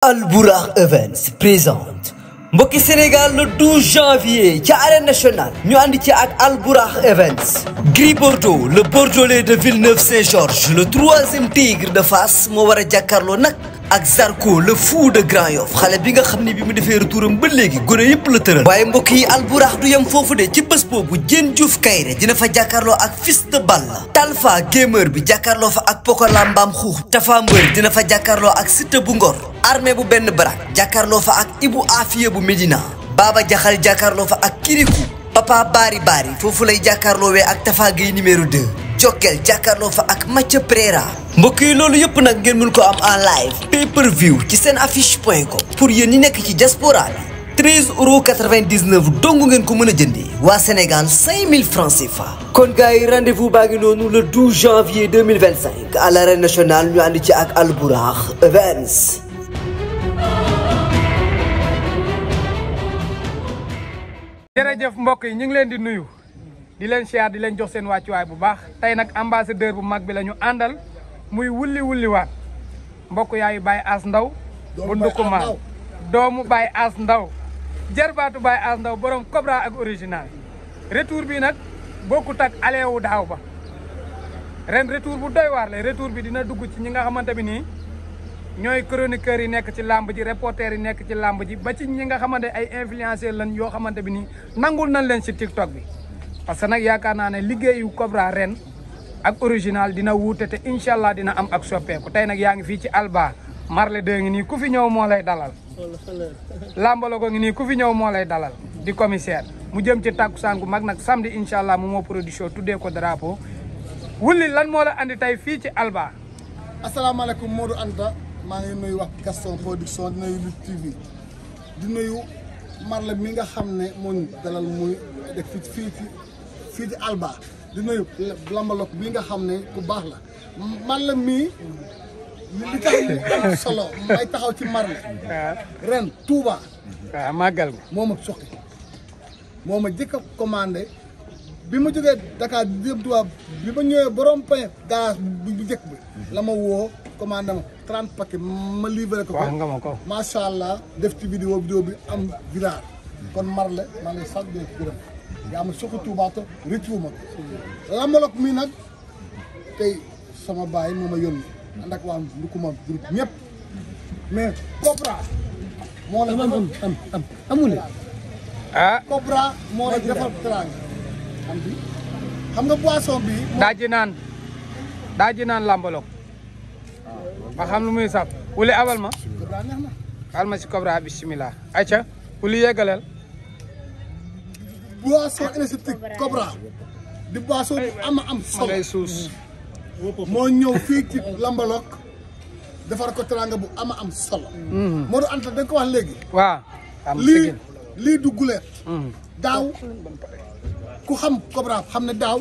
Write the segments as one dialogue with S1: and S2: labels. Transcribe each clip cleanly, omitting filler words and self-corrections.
S1: Albourakh Events présente mbokki Sénégal le 12 janvier ci arène nationale ñu ànd ci ak Albourakh Events. Gris Bordeaux le bordelais de Villeneuve-Saint-Georges le troisième tigre de Fass moo war a jàkkaarloo nag ak Zarko le fou de Grand Yoff xale bi nga xam ne bi mu defee retouram ba léegi gone yëpp la tëral. waaye mbokk yi Albourakh du yem foofu de ci bés boobu Diène Diouf Kaïré dina fa jàkkaarloo ak Fils de Balla. Talfa gamer bi jàkkaarloo fa ak Pokola Mbam Xuux. Tafa Mbër dina fa jàkkaarloo ak Siteu bu Ngor. Armée bu benn barak jàkkaarloo fa ak Ibou Afia bu Médina. Baba Jaxal jàkkaarloo fa ak Kirikou. Papa Bari foofu lay jàkkaarloowee ak Tafa Gueye numéro 2. Jokkel jàkkaarloo fa ak Mathieu Préra. mbokk yi loolu yëpp nag ngeen mën ko am en live pay per view ci seen affiche.com. pour yéen ñi nekk ci diaspora bi 13,99 € dong ngeen ko mën a jëndee. waa Sénégal 5000 francs CFA. kon gars yi rendez-vous baa ngi noonu le 12 janvier 2025 à l'arène nationale ñu ànd ci ak Albourakh Events.
S2: jërëjëf mbokk yi ñu ngi leen di nuyu di leen siyaar di leen jox seen wàccuwaay bu baax tey nag ambassadeur bu mag bi la ñu àndal muy wulli waat mbokk yaayu Baye As Ndaw bu Ndukumaan doomu Baye As Ndaw jarbaatu Baye As Ndaw borom Cobra ak original retour bi nag bokkut ak aleewu daaw ba ren retour bu doy waar la retour bi dina dugg ci ñi nga xamante bi nii ñooy chroniqueurs yi nekk ci làmb ji reporters yi nekk ci làmb ji ba ci ñi nga xamante ay influenceurs lañ yoo xamante bi nii nangul nañ leen ci TikTok bi parce que nag yaakaar naa ne liggéeyu Cobra ren ak original dina wuute te incha allah dina am ak soppeeku tey nag yaa ngi fii ci Alba Marley 2 ngi nii ku fi ñëw moo lay dalal lambalogo ngi nii ku fi ñëw moo lay dalal di commissaire mu jëm ci tàkkusaan gu mag nag samedi incha allah mu moo production tuddee ko drapeau wulli lan moo la andi tey fii ci Alba.
S3: asalaamaaleykum Modou Anta maa ngi nuyu wax Gaston production di nuyu Lutte TV di nuyu Marley mi nga xam ne moo ñu dalal muy def fii ci Alba di nuyu lambalok bi nga xam ne ku baax la Marley mii li tax mu am solo may taxaw ci Marley ren Touba
S2: waaw màggal nga
S3: moo ma soxi moo ma jëkk a commandé bi ma jógee Dakar di dem Touba bi ma ñëwee borom pain gaz bu jëkk bi la ma woo commandé ma 30 paquets ma livré ko
S2: wax nga ma ko
S3: macha allah def ci vidéo bi am viral kon Marley maa ngi sant di gërëm yaa ma soxla Touba te rëccu ma ko lambalok mii nag tey sama baay moo ma yónni ànd ak waa Ndoukoumane groupe ñëpp mais Cobra moo la amul Cobra moo la defal teraanga xam nga boisson bi
S2: daa ji naan lambalok ba xam lu muy saf wuli abal ma xal ma si Cobra bismillah ayca wuli yeggaleel
S3: boisson énergétique Cobra di boisson bu am solo
S2: suus
S3: moo ñëw fii ci lambalok defar ko teranga bu am solo moo du Anta da nga ko wax léegi
S2: waaw
S3: lii du guleet daaw ku xam Cobra xam ne daaw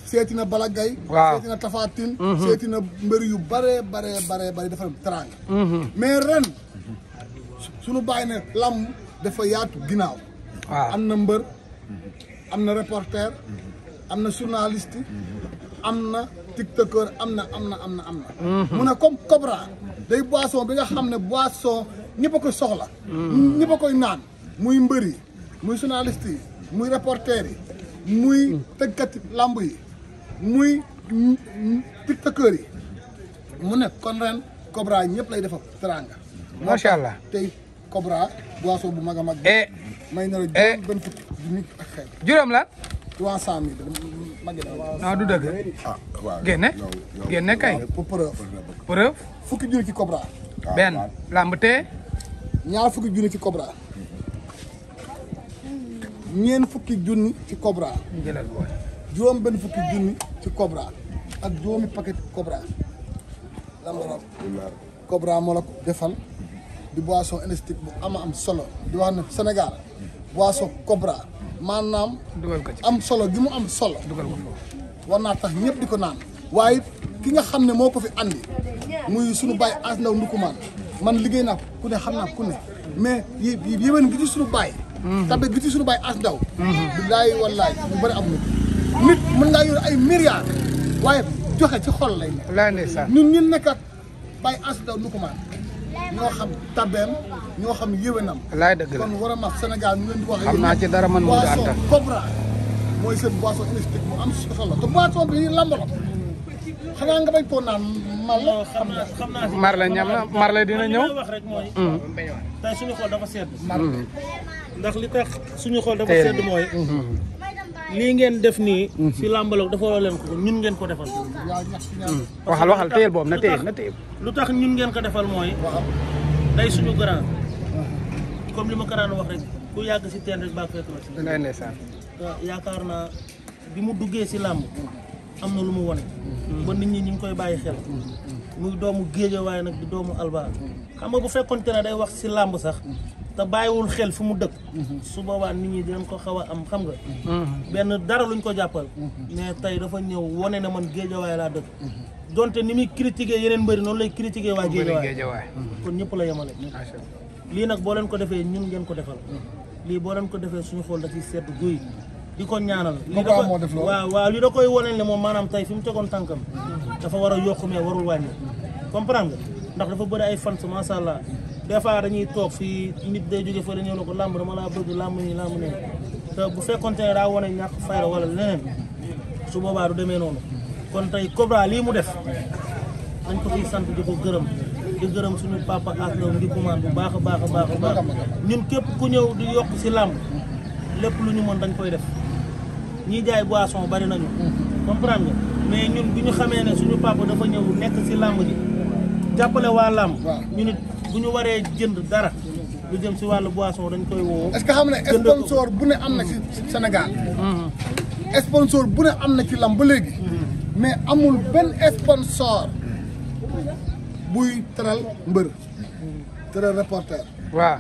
S3: seeti na Balla Gaye seeti na Tapha Tine seeti na mbër yu bare defar teranga mais ren suñu bàyyi ne lamb dafa yaatu ginnaaw am na mbër am na reporter am na journaliste am na tiktokeur am na mu ne comme Cobra day boisson bi nga xam ne boisson ñëpp a koy soxla ñëpp a koy naan muy mbër yi muy journaliste yi muy reporter yi muy tëggkat lamb yi muy tiktokeur yi mu ne kon ren Cobra ñëpp lay defar teranga
S2: macha allah
S3: tey Cobra boisson bu mag a mag may na la juróom benn fukki junni ak xeet
S2: juróom la
S3: 300 000
S2: non du dëgg génne kay preuve
S3: fukki junni ci Cobra
S2: benn lamb te
S3: ñaar fukki junni ci Cobra ñeen fukki junni ci Cobra
S2: jëlal booy
S3: juróom benn fukki junni ci Cobra ak juróomi paquet Cobra lamba Cobra moo la ko defal di boisson énergétique bu am solo di wax ne Sénégal boisson Cobra maanaam am solo gi mu am solo war naa tax ñëpp di ko naan waaye ki nga xam ne moo ko fi andi muy suñu baay As Ndaw Ndukumaan man liggéey naa ku ne xam naa ku ne mais yéwén gi ci suñu baay tabe gi ci suñu baay As Ndaw billaay wallaay bu bëri am nit mën ngaa yor ay milliards waaye joxe ci xol lay nekk ñun nekkat baay As Ndaw Ndukumaan ñoo xam tabeem ñoo xam yéwénam.
S2: laay dëgg la
S3: kon war a ma Sénégal ñu leen di wax.
S2: xam naa ci dara man Modou Anta
S3: boisson Cobra mooy seen boisson mystique bu am solo te boisson bi lamb la xanaa nga bañ koo naan
S4: xam naa si
S2: Marley ñam na Marley dina ñëw.
S4: wax rek mooy tey suñu xol dafa sedd ndax li tax suñu xol dafa sedd mooy lii ngeen def nii si làmbaloog dafa war leen ko ñun ngeen ko defal
S2: waxal téyel boobu na téyel
S4: lu tax ñun ngeen ko defal mooy day suñu grand comme li ma ko daan wax rek ku yàgg si teen rek baa fekk na si
S2: ngay ndeysaan
S4: yaakaar naa bi mu duggee si làmb am na lu mu wone ba nit ñi ñu ngi koy bàyyi xel muy doomu Géejawaay nag di doomu Alba xam nga bu fekkonte ne day wax si làmb sax te bàyyiwul xel fu mu dëkk su boobaa nit ñi dinañ ko xaw a am xam nga benn dara luñ ko jàppal mais tey dafa ñëw wone na man Géejawaay laa dëkk donte ni muy critiquer yeneen mbëri noonu lay critiquer waa Géejawaay kon ñëpp la yemale lii nag boo leen ko defee ñun ngeen ko defal lii boo leen ko defee suñu xool da ciy sedd guy di ko ñaanal waaw li da koy woneel ne moom maanaam tey fi mu tegoon tànkam dafa war a yokk mais warul wàññi comprendre nga ndax dafa bëri ay fans masha Allah des fois dañuy toog fii nit day jóge fa ñëw na ko làmb dama laa bëgg làmb nii làmb ne te bu fekkonte ne daa wane ñàkk fayda wala leneen su boobaa du demee noonu kon tey Cobra lii mu def dañ ko ciy sant di ko gërëm di gërëm suñu papa Aslo ngi bumaan bu baax a baax a baax a baax ñun képp ku ñëw di yokk si làmb lépp lu ñu mën dañ koy def ñii jaay boisson bari nañu comprendre nga mais ñun bi ñu xamee ne suñu papa dafa ñëw nekk si làmb ji jàppale waa làmb ñu nit bu ñu waree jënd dara lu jëm si wàllu boisson dañ koy woo.
S3: est-ce que xam ne sponsor bu ne am na ci Sénégal sponsor bu ne am na ci làmb ba léegi mais amul benn sponsor buy teral mbër teral reporter
S2: waaw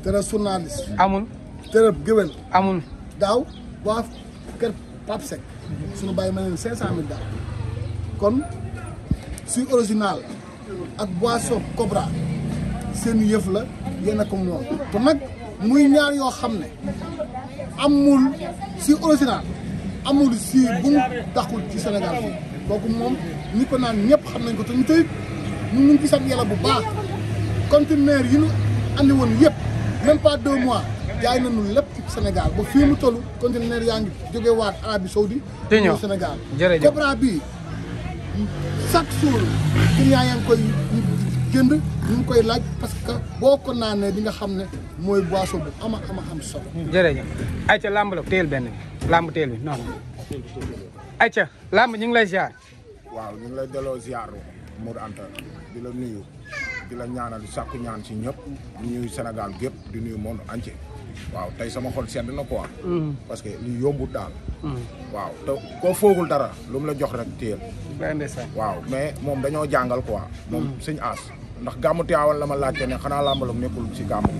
S3: teral journaliste
S2: amul
S3: teral géwél
S2: amul
S3: daaw waa kër Pape Seck suñu bàyyi ma leen 500 000 daal kon suy original ak boisson Cobra seen yëf la yéen a ko moom te nag muy ñaar yoo xam ne amul si original amul si bu mu taxul ci Sénégal fii kooku moom ñi ko naan ñëpp xam nañ ko te ñu tey ñu ngi ci sant yàlla bu baax conteneur yi ñu andi woon yëpp même pas 2 mois jaay nañu lépp ci Sénégal ba fii mu toll conteneur yaa ngi jóge waat Arabie Saoudi ñëw Sénégal Cobra bi chaque jour client yaa ngi koy jënd ñu ngi koy laaj parce que boo ko naanee di nga xam ne mooy boisson bu ama solo.
S2: jërëjëf ayca lamb la téel benn bi lamb téel bi non ayca lamb ñu ngi lay ziar.
S5: waaw ñu ngi lay delloo ziar Modou Anta di la nuyu di la ñaanal sàkku ñaan si ñëpp di nuyu Sénégal gépp di nuyu monde entier waaw tey sama xol sedd na quoi. parce que li yombut daal. waaw te koo foogul dara lu mu la jox rek téyel. waaw mais moom dañoo jàngal quoi. moom sëñ As ndax gàmmu Tiwaawan la ma laajte ne xanaa làmbalam nekkul si gàmmu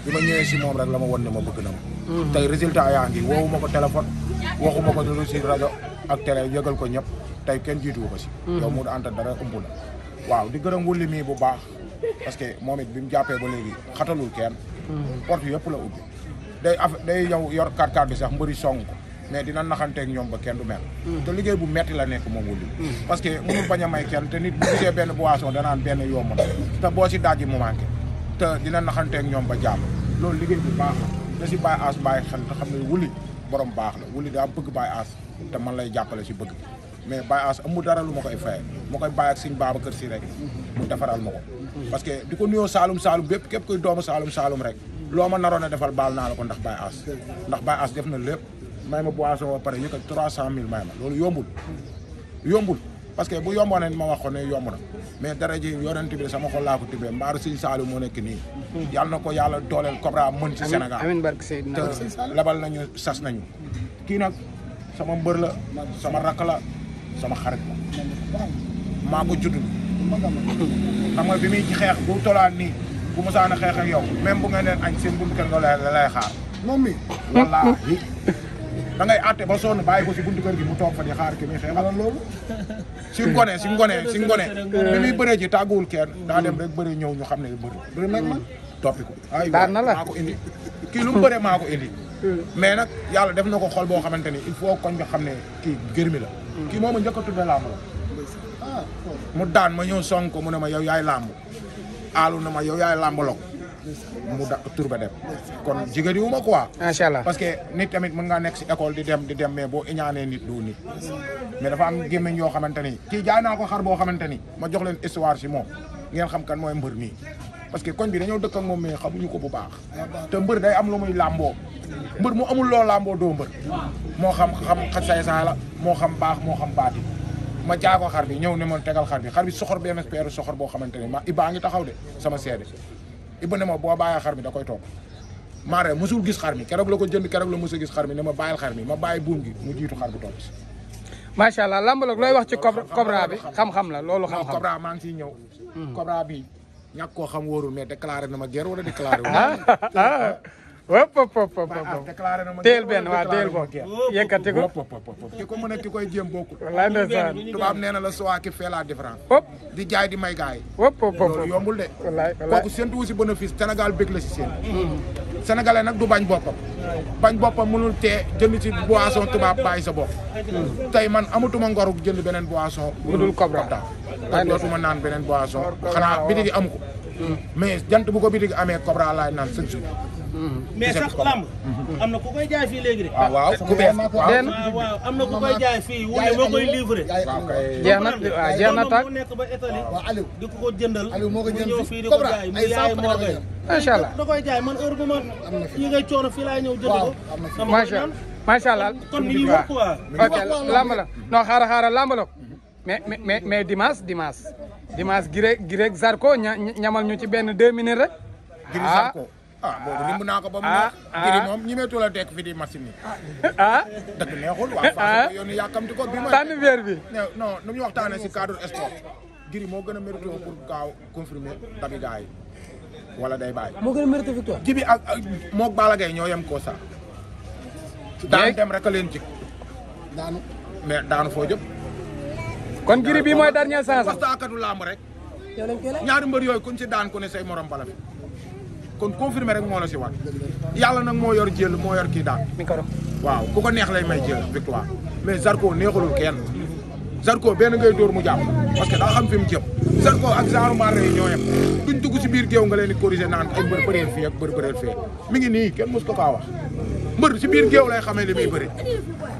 S5: bi ma ñëwee si moom rek la ma won ne ma bëgg na ma. tey résultat yaa ngi woowu ma ko téléphone waxuma ko lu si rajo ak télé yëgal ko ñëpp tey kenn jiituwu ko si. yow mu Anta dara ëmb la. waaw di gërëm wulli mii bu baax parce que moom it bi mu jàppee ba léegi xatalul kenn. porte yëpp la ubbi. day yow yor 4x4 bi sax mbëri song ko mais dina naxanteeg ñoom ba kenn du mel. te liggéey bu metti la nekk moom wulli parce que mënul bañ a may kenn te nit bu gisee benn boisson danaan benn yomb na te boo si dajji mu manqué te dina naxanteeg ñoom ba jàmm loolu liggéey bu baax la da si bàyyi as bàyyi xel te xam ne wulli borom baax la wulli daa bëgg bàyyi as te man lay jàppale si bëgg mais bàyyi as amul dara lu ma koy faye ma koy bàyyi ak suñ Babacar Si rek mu defaral ma ko parce que di ko nuyoo Saalum Saalum bépp képp kuy doomu Saalum Saalum rek loo ma naroon a defal baal naa la ko ndax bàyyi as ndax bàyyi as def na lépp may ma boisson ba pare yëkkat 300 000 may ma loolu yombul parce que bu yomboon ne ma wax ko ne yomb na mais dara ji yonent bi sama xol laa ko tibbee mbaaru Sëñ Saalum moo nekk nii yàlla na ko yàlla dooleel Cobra mën ci Sénégal te lebal nañu sas nañu kii nag sama mbër la sama rakk la sama xarit la maa ko judd xam nga bi muy ci xeex bu tolaan nii bu mosaan a xeex ak yow même bu ngeen leen añ seen buntu kër nga lay xaar
S3: moom mi
S5: wallaahi da ngay àtte ba sonn bàyyi ko si buntu kër gi mu toog fa di xaar ki muy xeexal loolu si ngone bi muy bëree ji tàgguwul kenn daa dem rek bëri ñëw ñu xam ne bëri nag man toppi ko ay maa ko indi kii lu mu bëree maa ko indi mais nag yàlla def na ko xol boo xamante ni il faut koñ nga xam ne kii gërmi la kii moom a njëkk a tudde làmb la mu daan ma ñëw song ko mu ne ma yow yaay làmb aalu na ma yow yaay làmbaloo mu da tur ba dem kon jigéen wu ma quoi.
S2: macha allah
S5: parce que nit tamit mën ngaa nekk si école di dem mais boo iñaanee nit du nit mais dafa am gémmiñ yoo xamante ni kii jaay naa ko xar boo xamante ni ma jox leen histoire si moom ngeen xam kan mooy mbër mii parce que koñ bi dañoo dëkk ak moom mais xamuñu ko bu baax te mbër day am lu muy làmboo mbër mu amul loo làmboo doo mbër moo xam xaj say saa la moo xam baax moo xam baati ma jaay ko xar bi ñëw ne ma tegal xar bi soxor benn peeru soxor boo xamante ni ma Ibaa ngi taxaw de sama seede Iba ne ma boo bàyyee xar mi da koy toog maare mosul gis xar mi keroog la ko jënd keroog la mos a gis xar mi ne ma bàyyil xar mi ma bàyyi buum gi mu jiitu xar bi topp si.
S2: macha allah lambaloog looy wax ci Cobra bi xam-xam la loolu xam-xam.
S5: Cobra maa ngi ciy ñëw. Cobra bi ñàkk koo xam wóorul mais déclaré na ma guerre wala déclaré wu.
S2: wop
S5: déclaré na ma
S2: teel benn waa teel ko yëkkati ko
S5: ki ko mën a ki koy jéem bokkul.
S2: wallaay ndeysaan
S5: tubaab nee na la soit qui fait la différence.
S2: hop
S5: di jaay di may gaay
S2: hop
S5: loolu yombul de.
S2: wallaay
S5: kooku séntu wu si bénéfice Sénégal bëgg la si seen. Sénégalais nag du bañ boppam. bañ boppam mënul tee jënd ci boisson tubaab bàyyi sa bopp. tey man amatuma ngoru jënd beneen boisson.
S2: bu dul Cobra
S5: te dootuma naan beneen boisson. xanaa bitigi am ko. mais jant bu ko bitigi amee Cobra laay naan chaque jour.
S4: mais sax lamb am na ku koy jaay fii léegi de.
S5: waaw ku bees
S4: waaw am na ku koy jaay fii wule moo koy livré.
S2: jeex na waaw jeex na tàkk
S4: mu nekk ba Italie.
S3: waaw Aliou
S4: di ko jëndal.
S3: Aliou moo ko jënd
S4: ñëw
S3: fii
S4: fii di ko
S3: Cobra
S4: jaay mu
S3: ay
S4: yaay moo koy.
S2: macha allah
S4: da koy jaay man heure bu ma yi ngay coono fii laay ñëw jënd ko.
S2: macha allah
S4: kon mi ngi wër quoi.
S2: ok lamb la non xaaral lamb la mais dimanche Girek Zarko ñamal ñu ci benn 2 minutes rek.
S5: Giri Zarko boobu limb naa ko ba mu neex. Giri moom ñi meetu la dekk fi di machine yi. dëgg neexul waaw Fatou ko yoonu yàkkamti ko bi ma.
S2: tànn weer bi.
S5: non nu ñu waxtaanee si cadre sport. Giri moo gën a mérité pour gaaw confirmer dabi gars yi wala day bàyyi.
S2: moo gën a mérité victoire.
S5: Jibi ak moog Balla Gaye ñoo yem ko sax. daan dem rek a leen jik
S3: daanu
S5: mais daanu foo jëm.
S2: kon Giri bii mooy dernier chance.
S5: waxtaakatu làmb rek. ñaari mbër yooyu kuñ si daan ko ne say morom bala fi. kon confirmé rek moo la si war yàlla nag moo yor jël moo yor kii daan waaw ku ko neex lay may jël victoire mais Zarko neexalul kenn Zarko benn ngay dóor mu jàpp parce que daa xam fi mu jëm Zarko ak genre marre yi ñoo yem duñ dugg si biir géew nga leen di corriger naan ay mbër bëreel fii ak bëreel fee mi ngi nii kenn mos ko kaa wax mbër si biir géew lay xamee li muy bëri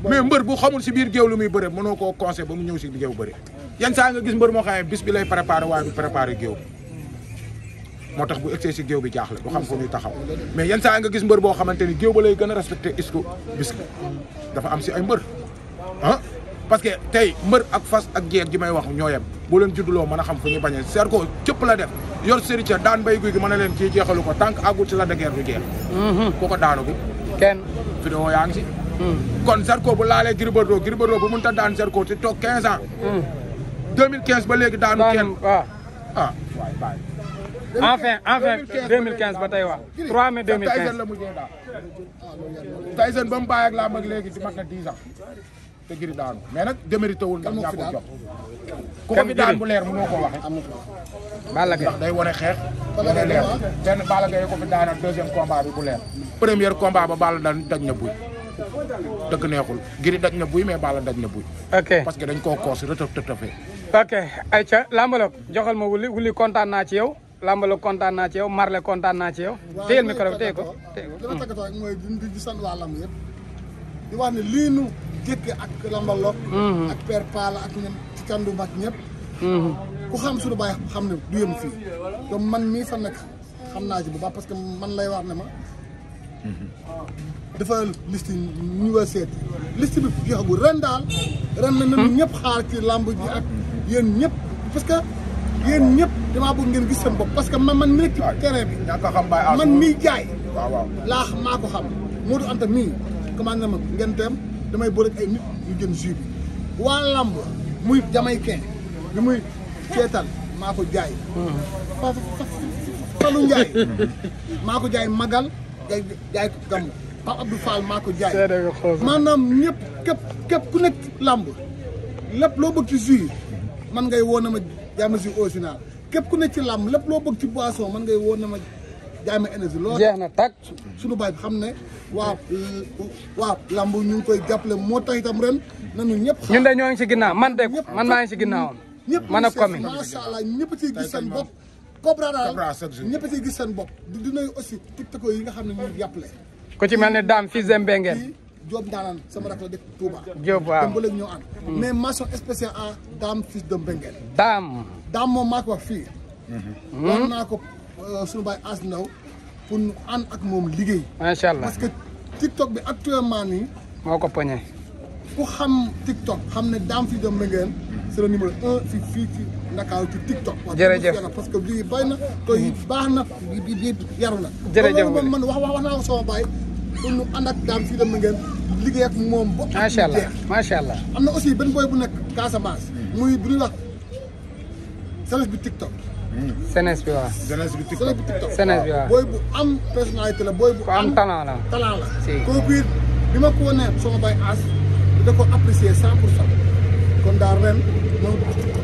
S5: mais mbër bu xamul si biir géew lu muy bëri mënoo koo conseil ba mu ñëw si géew bëri yenn saa nga gis mbër moo xamee bis bi lay préparé waaye du préparé géew moo tax bu egsee si géew bi jaaxle du xam fu muy taxaw mais yenn saa nga gis mbër boo xamante ni géew ba lay gën a respecté isku bis dafa am si ay mbër parce que tey mbër ak fas ak jeeg ji may wax ñoo yem boo leen judduloo mën a xam fu ñu bañee Zarko cëpp la def yor séritia daan bay guy gi mën a leen kii jeexalu ko tant que àggul ci la de guerre du jeex ku ko daanu bi
S2: kenn
S5: vidéo yaa ngi si kon Zarko bu laalee Gris Bordeaux bu mënut a daan Zarko te toog 15 ans 2015 ba léegi daanu kenn
S2: waaw
S5: waay bàyyi
S2: enfin 2015 ba tey waaw 3 mai 2015
S5: Tyson la mujjee daal Tyson ba mu bàyyi ak làmb ak léegi di mat na 10 ans te Gris daanu mais nag démérité wul ndax ñàkkul jot ku ko fi daan bu leer mënoo ko waxee
S2: Balla Gaye
S5: ndax day wane xeex wane leer benn Balla Gaye ko fi daanal deuxième combat bi bu leer premier combat ba Balla daj na buy dëgg neexul Gris daj na buy mais Balla daj na buy
S2: ok
S5: parce que dañ koo koos rëtëf
S2: ok ayca lambalok joxal ma wuli kontaan naa ci yow lambalo kontaan naa ci yow Marley kontaan naa ci yow. téyel micro bi téye ko téye ko.
S3: li ma tàggatoo rek mooy di sant waa lamb yëpp di wax ne lii nu jëkke ak lambaloog. ak père Pala ak ñoom ci kandu mag ñëpp. ku xam suñu baay xam ne du yem fii donc man mii fa nekk xam naa ci bu baax parce que man lay wax ne ma. dafa liste ñu war seet liste bi jeexagul ren daal ren na nañu ñëpp xaar ci lamb ji ak yéen ñëpp parce que. yéen ñëpp damaa bëgg ngeen gis seen bopp parce que man mi nekk ci terrain bi man mii jaay laa maa ko xam Modou Anta mii commande na ma ngeen dem damay boole ay nit ñu jën jus bi waa lamb muy jamaïcain bi muy seetal maa ko jaay Falu Njaay maa ko jaay Magal jaay ko Gamm Pape Abdou Fall maa ko jaay maanaam ñëpp képp ku nekk lamb lépp loo bëgg ci jus man ngay woo na ma jaay ma si original képp ku nekk ci làmb lépp loo bëgg ci boisson man ngay woon na ma jaay ma énergie loolu
S2: jeex na tàkk
S3: suñu baay bi xam ne waaw làmb ñu ngi koy jàppale moo tax itam ren nañu ñëpp
S2: ñun de ñoo ngi si ginnaaw man maa ngi si ginnaawam
S3: ñëpp
S2: man ak commune
S3: macha allah ñëpp ciy gis seen bopp Cobra daal
S5: Cobra chaque jour.
S3: ñëpp ci gis seen bopp di nuyu aussi TikTok yi nga xam ne ñuy jàppale
S2: ku ci mel ne Dame fils de Mbengeen
S3: kii Diop Ndaanaan sama rak la dëkk Touba
S2: Diop waaw
S3: dem ba léegi ñoo ànd mais mention spéciale à Dame fils de Mbengeen
S2: Dame
S3: moom maa ko wax fii wax naa ko suñu baay As Ndaw pour ñu ànd ak moom liggéey
S2: macha allah
S3: parce que TikTok bi actuellement nii
S2: moo ko poñe
S3: ku xam TikTok xam ne Dame fils de Mbengeen c'est le numéro 1 fii ci Ndakaaru ci TikTok.
S2: jërëjëf
S3: parce que lii bay na te baax na bi yaru na.
S2: jërëjëf
S3: loolu man wax naa ko sama baay pour ñu ànd ak Dame fils de Mbengeen liggéey ak moom. ba
S2: macha allah macha allah.
S3: am na aussi benn boy bu nekk Casamance. muy bu ñuy wax jeunesse bi TikTok.
S2: jeunesse bi waaw.
S3: jeunesse bi TikTok
S2: jeunesse bi waaw.
S3: boy bu am personnalité la boy bu
S2: am talent la.
S3: talent la.
S2: si
S3: kooku it bi ma ko wane sama baay As da ko apprécier 100%. kon daal ren moom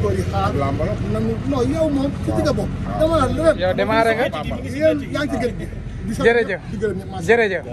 S3: ko yi xaar nanu non yow moom ci digga bopp dama la ren
S2: yow démarré nga
S3: yaa ngi ci gën bi
S2: jërëjëf jërëjëf